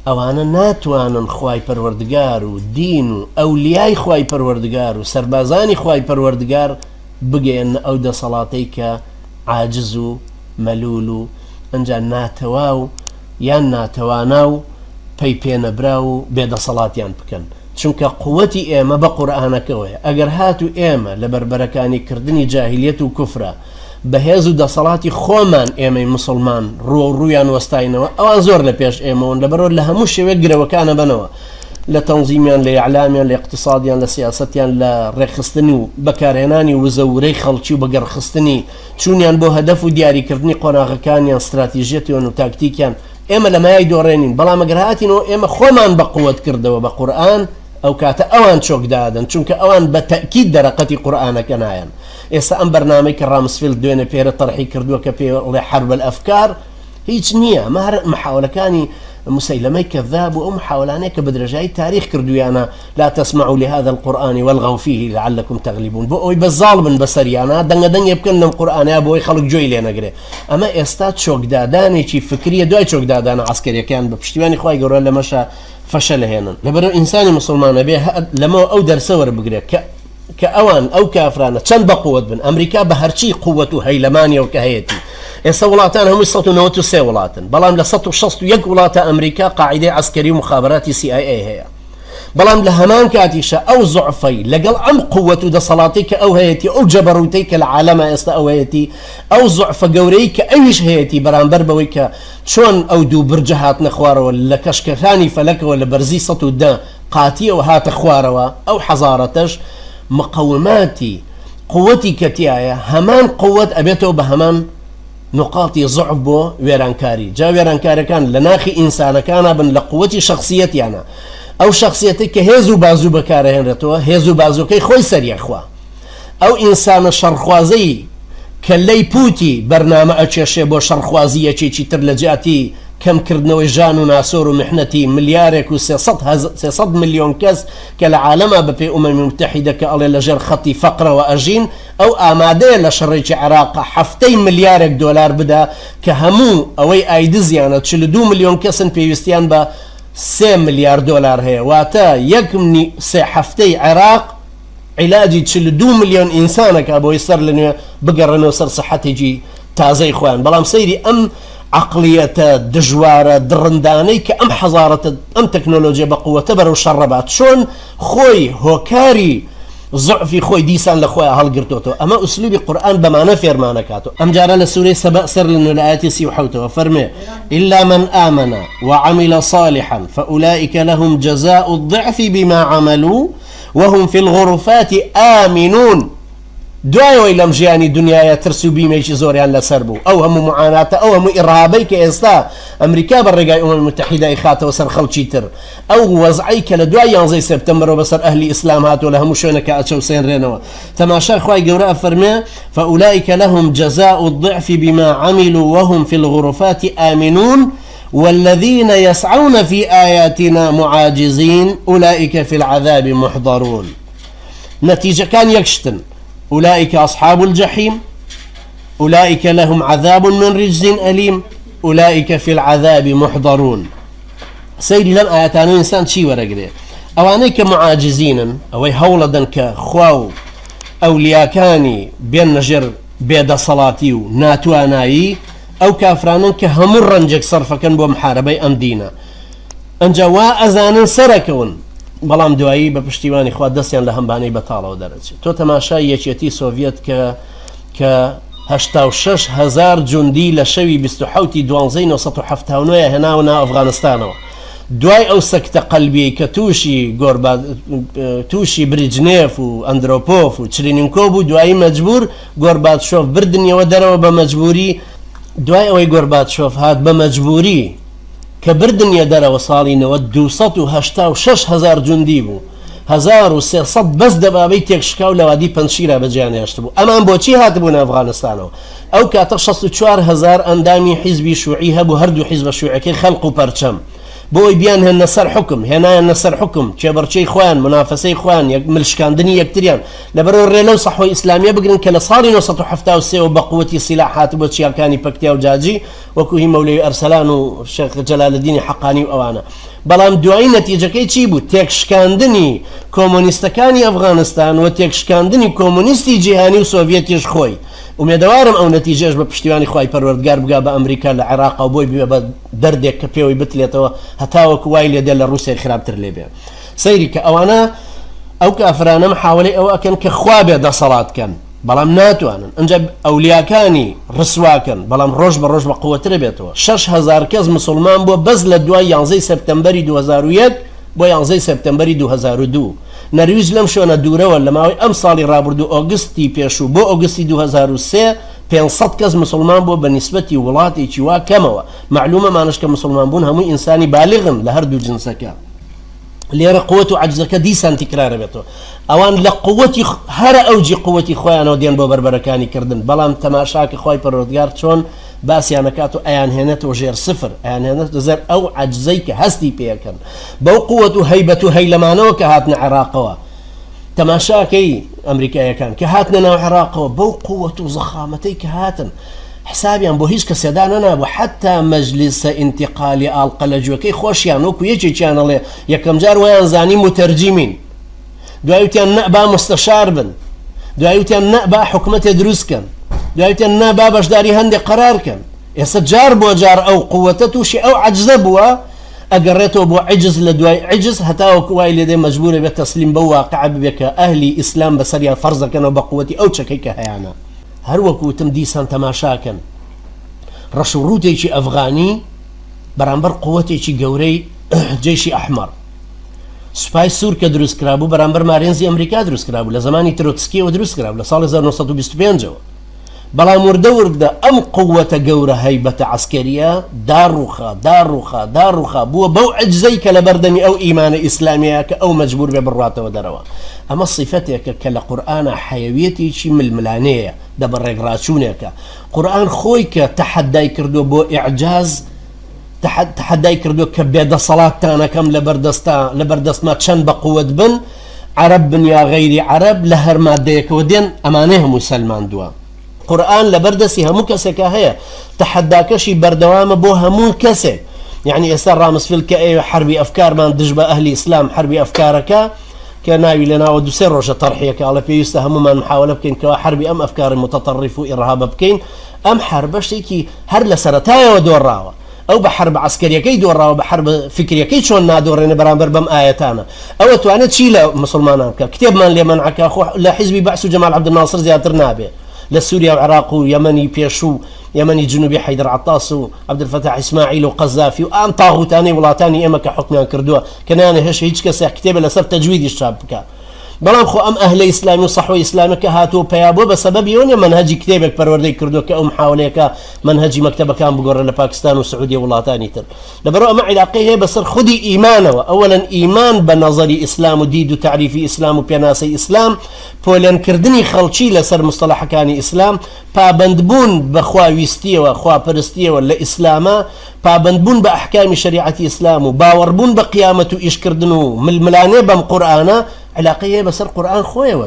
ئەوانە ناتوانن خوای پەروەردگار و دین و ئەولیای خوای پەروەردگار و سەربازانی خوای پەروەردگار بگەیەننە ئەو دەسەڵاتەی کە عاجز و مەلول و ئەنجا ناتەواو یان ناتەوانا و پەی پێنەبراو و بێدەسەڵاتیان بکەن چونکە قوتی ئێمە بە قورئانەکەوەیە ئەگەر هاتوو ئێمە لە بەربەرەکانی کردنی جاهیلیەت و کوفرا بە هێز و دەسەڵاتی خۆمان ئێمەی موسڵمان ڕووەو ڕوویان وەستاینەوە ئەوان زۆر لە پێش ئێمەوەن لەبەرئەوە لە هەموو شێوەیەک گرەوەکان ئەبەنەوە لە تەنزیمیان لە ئیعلامیان لە ئیقتسادیان لە سیاسەتیان لە ڕێکخستن و بەکارهێنانی وزە و ورەی خەڵکی و بەگەڕخستنی چوونیان بۆ هەدەف و دیاریکردنی قۆناغەکانیان ستراتیژیەتیان و تاکتیکیان ئێمە لە مایای دۆڕێنین بەڵام ئەگەر هاتینەوە ئێمە خۆمان بە قوت کردەوە بە قورئان ئەو کاتە ئەوان چۆک دادەن چونکە ئەوان بە تەئکید دەرەقەتی قورئانەکە نایەن ئێستا ئەم بەرنامەی کە ڕامسفیلد دوێنێ پێرە تەرحی کردووە کە پێی ئەڵێ حرب الافکار هیچ نییە ئەمە هەر محاولەکانی مسەیلەمەی کەذاب و ئەو محاولانەیە کە بە درێژایی تاریخ کردویانە لا تسمعوا لهذا القرآن والغوا فيه لعلكم تغلبون بۆ ئەوەی بە زاڵ بن بەسەریانە دەنگە دەنگێ بکەن لەم قورئانەیە بۆ ئەوەی خەڵک گوێی لێ نەگرێ ئەمە ئێستا چۆکدادانێکی فکریە دوای چۆکدادانە عەسکەریەکەیان بە پشتیوانی خوای گەورە لەمەشا فەشەل هێنن لەبەرئەوە ئینسانی موسڵمان ئەبێ لەمەوە ئەو دەرسە وەربگرێ کە کە ئەوان ئەو کافرانە چەند بەقوەت بن ئەمریکا بە هەرچی قوەت و هەیلەمانیەوە کە هەیەتی ئێستا وڵاتان هەمووی 193 وڵاتن بەڵام لە 161 وڵاتە ئەمریکا قاعدەی عەسکەری و مخابراتی CIA هەیە بەڵام لە هەمان کاتیشە ئەو زعفەی لەگەڵ ئەم قوت و دەسەڵاتی کە ئەو هەیەتی ئەو جەبەروتەی کە لە عالەمە ئێستا ئەو هەیەتی ئەو زعفە گەورەی کە ئەویش هەیەتی بەرامبەر بەوەی کە چۆن ئەو دوو برجە هاتنە خوارەوە لە کەشکەکانی فەلەکەوە لە بەرزی 110 قاتیەوە هاتە خوارەوە ئەو حەزارەتەش مقوماتی قوتی کە تیایە هەمان قوت ئەبێتەوە بە هەمان نقاطی زعف بۆ وێرانکاری جا وێرانکارەکان لە ناخی ئینسانەکانا بن لە قوتی شخصیەتیانە ئەو شخصیەتەی کە هێز و بازوو بەکارەهێنرێتەوە هێز و بازوەکەی خۆی سەریەخوا ئەو ئینسانە شەڕخوازەی کەللەی پوتی بەرنامە ئەکێشێ بۆ شەڕخوازی یەکێکی تر لە جیاتی کەم کردنەوەی ژان و ناسۆر و میحنەتی ملیارێک و 300 ملیۆن کەس کە لە عالەما بە پێی ئومەمی موتەحیدە کە ئەڵێ لە ژێر خەتی فەقرەوە ئەژین ئەو ئامادەیە لە شەڕێکی عێراقا هەفتەی ملیارێک دۆلار بدا کە هەموو ئەوەی ئایدزیانە 42 ملیۆن کەسن پێویستیان بە 3 ملیار دۆلار هەیە واتە یەک سێ هەفتەی عێراق عیلاجی 42 ملیۆن ئینسان ئەکا بۆی سەر لە نوێ بگەڕێنەوە سەر سەحەتێکی تازەی خۆیان بەڵام سەیری ئەم عەقڵیەتە دژوارە دڕندانەی کە ئەم حەزارەتە ئەم تەکنۆلۆجیە بە قوەتە بەرەو شەڕە بات چۆن خۆی هۆکاری زعفی خۆی دیسان لە خۆیان هەڵگرتۆتەوە ئەمە ئوسلوبی قورئان بەمانە فێرمانەکاتەوە ئەمجارە لە سورەی سەبەء سەر لە نوێ لە ئایەتی 37ەوە فەرمێ إلا من آمن وعمل صالحا فأولئك لهم جزاء الضعف بما عملوا وهم فی الغرفات آمنون دوای ئەوەی لەم ژیانی دنیایە ترس و بیمێکی زۆریان لەسەر بوو ئەو هەموو معاناتە ئەو هەموو ئیڕهابەی کە ئێستا ئەمریکا بە ڕێگای ئومەمی موتەحیدە ئەیخاتەوە سەر خەڵکی تر ئەو وەزعەی کە لە دوای یانزەی سێپتەمبەرەوە بەسەر ئەهلی ئیسلام هاتووە لە هەموو شوێنەکە ئەچەوسێنرێنەوە تەماشای خوای گەورە ئەفەرمێ فأولئک لهم جزاء الضعف بما عملوا وهم في الغرفات آمنون والذین یسعون فی آیاتنا معاجزین اولئک فی العذاب محضرون نەتیجەکان یەک شتن اولئک اصحاب الجحیم اولئک لهم عذاب من رجز الیم اولئک فی العذاب محضرون سەیری لەم ئاەتانە ئینسان چی وەرەگرێ ئەوانەی کە معاجزینن ئەوەی هەوڵەدەن کە خوا و ئەولیاکانی بێن نەژێر بێدەسەڵاتی و ناتوانایی ئەو کافرانەن کە هەموو ڕەنجێک سەرفەکەن بۆ محارەبەی ئەم دینە ئەنجا وا ئەزانن سەرەکەون بەڵام دوایی بە پشتیوانی خوا دەستیان لە هەمبانەی بەتاڵەوە دەرەچێت تۆ تەماشای یەکێتی سۆڤیەت کە کە 86 هزار جوندی لە شەوی 27 دوانزەی 1970 هێناوە ناو ئەفغانستانەوە دوای ئەو سەکتە قەلبیەی کە تووشی گۆربا تووشی بریجنێف و ئەندرۆپۆف و چرینینکۆ بوو دوایی مەجبور گۆرباتشۆف بردنیەوە دەرەوە بە مەجبوری، دوای ئەوەی گۆرباتشۆف هات بە مەجبوری کە بردنیە دەرەوە ساڵی 90 286 هەزار جوندی بوو، 1300 بەس دەبابەی تێکشکاو لە وادی پەنجشیرا بەجێیان هێشتبوو، ئەمان بۆچی هاتبوونە ئەفغانستانەوە؟ ئەو کاتە 64 هەزار ئەندامی حیزبی شوعی هەبوو هەردوو حیزبە شوعیەکەی خەلق و پەرچەم. بۆ ئەوەی بیانهێننە سەر حوکم، هێنایاننە سەر حوکم، کێبڕکێی خۆیان، مونافەسەی خۆیان، یەک مل شکاندنی یەکتریان، لەبەرئەوە ڕێ لەو سەحوەی ئیسلامیە بگرن کە لە ساڵی 973 ەوە بە قوەتی سیلاح هاتبووە چیاکانی پەکتیا و جاجی وەکو هی مەولەوی ئەرسەلان و شێخ جەلالەدینی حەقانی و ئەوانە. بەڵام دوایی نەتیجەکەی چی بوو؟ تێکشکاندنی کۆمۆنیستەکانی ئەفغانستان و تێکشکاندنی کۆمۆنیستی جیهانی و سۆڤیەتیش خۆی. ئومێدەوارم ئەو نەتیجەیەش بە پشتیوانی خوای پەروەردگار بگا بە ئەمریکا لە عێراقا و بۆی ببێ بە دەردێک کە پێوەی بتلێتەوە هەتاوەکو وای لێ دێ لە ڕووسیای خراپتر لێ بێ. سەیری کە ئەوانە ئەو کافرانە محاوەلەی ئەوە ئەکەن کە خوا بێ دەسەڵات کەن بەڵام ناتوانن ئنجا ئەولیاکانی ڕسوا کەن بەڵام ڕۆژ بە ڕۆژ بە قوەترە بێتەوە 6000 کەس مسوڵمان بووە بەس لە دوای یانزەی سێپتەمبەری 2001 بۆ یانزەی سێپتەمبەری 2002 نەرویج لەم شوێنە دوورەوە لە ماوەی ئەم ساڵی ڕابردوو ئۆگستی پێشوو بۆ ئۆگستی 2003 500 کەس مسوڵمان بووە بە نیسبەتی وڵاتێکی وا کەمەوە مەعلومە مانەش کە مسوڵمان بوون هەمووی ئینسانی بالغن لە هەردوو جنسەکە. لێرە قوت و عەجزەکە دیسان تکرار ئەبێتەوە ئەوان لە قوتی هەرە ئەوجی قوتی خۆیانەوە دێن بۆ بەربەرەکانی کردن بەڵام تەماشاکە خوای پەروەردگار چۆن باسیان ئەکات و ئەیانهێنێتەوە ژێر سفر ئەیانهێنێتە زەر ئەو عەجزەی کە هەستی پێ ئەکەن بەو قوت و هەیبەت و هەیلەمانەوە کە هاتنە عێراقەوە تەماشاکەی ئەمریکایەکان کە هاتنە ناو عێراقەوە بەو قوت و زەخامەتەی کە هاتن حسابیان بۆ هیچ کەسێ دانەنابوو حەتا مەجلیسە ئینتیقالیە ئاڵقەلەجوەکەی خۆشیان وەکو یەکێکیان ئەڵێ یەکەمجار وایان زانی موتەرجیمین دوای وتیان نە با مستەشار بن دوای وتیان نە با حکومەتێ دروست کەن دوای وتیان نا با بەشداری هەندێک قەرار کەن ئێستا جار بۆ جار ئەو قوتە تووشی ئەو عەجزە بووە ئەگەڕێتەوە بۆ عجز لە دوای عجز هەتاوەکو وای لێدێ مەجبورە بێت تەسلیم بەو واقعە ببێ کە ئەهلی ئیسلام بەسەریان فەرزەکەنەوە بە قوتی ئەو چەکەی کە هەیانە. هەر وەک وتم دیسان تەماشاکەن ڕەش و ڕووتێکی ئەفغانی بەرامبەر قوتێکی گەورەی جەیشی ئەحمەڕ سوپای سوور کە دروست کرابوو بەرامبەر مارێنزی ئەمریکا دروست کرابوو لە زمانی ترۆتسکیەوە دروست کرابوو لە ساڵی 1925ەوە بەڵام وردە وردە ئەم قوتە گەورە هەیبەتە عەسکەریە داڕوخا داڕوخا داڕوخا بووە بەو عجزەی کە لە بەردەمی ئەو ئیمانە ئیسلامیە کە ئەو مەجبور بێ بڕاتەوە دەرەوە ئەمە سیفەتێکە کە لە قورئانا حەیەویەتێکی ململانێیە، دەبەڕێکڕاچوونێکە. قورئان خۆی کە تەحەدای کردووە بۆ ئیعجاز، تەحەدای کردووە کە بێدەسەڵاتتان ئەکەم لەبەردەستا، لەبەردەستما چەند بە قووەت بن، عەرەب بن یا غەیری عەرەب، لە هەر ماددەیەکەوە دێن، ئەمانەی هەمووی سەلماندووە. قورئان لەبەر دەستی هەموو کەسێکا هەیە، تەحەداکەشی بەردەوامە بۆ هەموو کەسێک. یەعنی ئێستا ڕامسفیلد کە ئەیەوێ حەربی ئەفکارمان دژ بە ئەهلی ئیسلام حەربی ئەفکارەکە، کە ناوی لێناوە دوو سێ ڕۆژە تەرحیەکە ئەڵێ پێویستە هەموومان محاوەلە بکەین کەوا حەربی ئەم ئەفکاری متطرف و ئیڕهابە بکەین ئەم حەربە شتێکی هەر لە سەرەتایەوە دۆڕاوە ئەو بە حەربە عەسکەریەکەی دۆڕاوە بە حەربە فکریەکەی چۆن نادۆڕێنێ بەرامبەر بەم ئایەتانە ئەوە توانێت چی لە مسوڵمانان بکا کتێبمان لێ مەنعەکا خۆ لە حیزبی بەعس و جەمال عەبدولناسر زیاتر نابێ لە سوریا و عێراق و یەمەنی پێشوو یەمەنی جنوبی حەیدەر عەتاس و عەبدولفەتاح ئیسماعیل و قەزافی و ئەم تاغوتانەی وڵاتانی ئێمە کە حوکمیان کردووە کە نایانهێشت هیچ کەسێک کتێبێ لەسەر تەجویدیش چاپ بکا بەڵام خۆ ئەم ئەهلە ئیسلامی و سەحوە ئیسلامیە کە هاتووە و پەیا بووە بە سەبەبی ئەوە نیە مەنهەجی کتێبێک پەروەردەی کردووە کە ئەو محاوەلەیەکە مەنهەجی مەکتەبەکان بگۆڕێ لە پاکستان و سعودیە و وڵاتانی تر لەبەرئەوە ئەمە عیلاقەی هەیە بەسەر خودی ئیمانەوە ئەوەلەن ئیمان بە نەزەری ئیسلام و دید و تەعریفی ئیسلام و پێناسەی ئیسلام پۆلێنکردنی خەڵکی لەسەر مستەڵەحەکانی ئیسلام پابەندبوون بە خواویستیەوە، خواپەرستیەوە، لە ئیسلاما، پابەندبوون بە ئەحکامی شەریعەتی ئیسلام و باوەڕبوون بە قیامەت و ئیشکردن و ململانێ بەم قورئانە، عیلاقەی هەیە بەسەر قورئان خۆیەوە.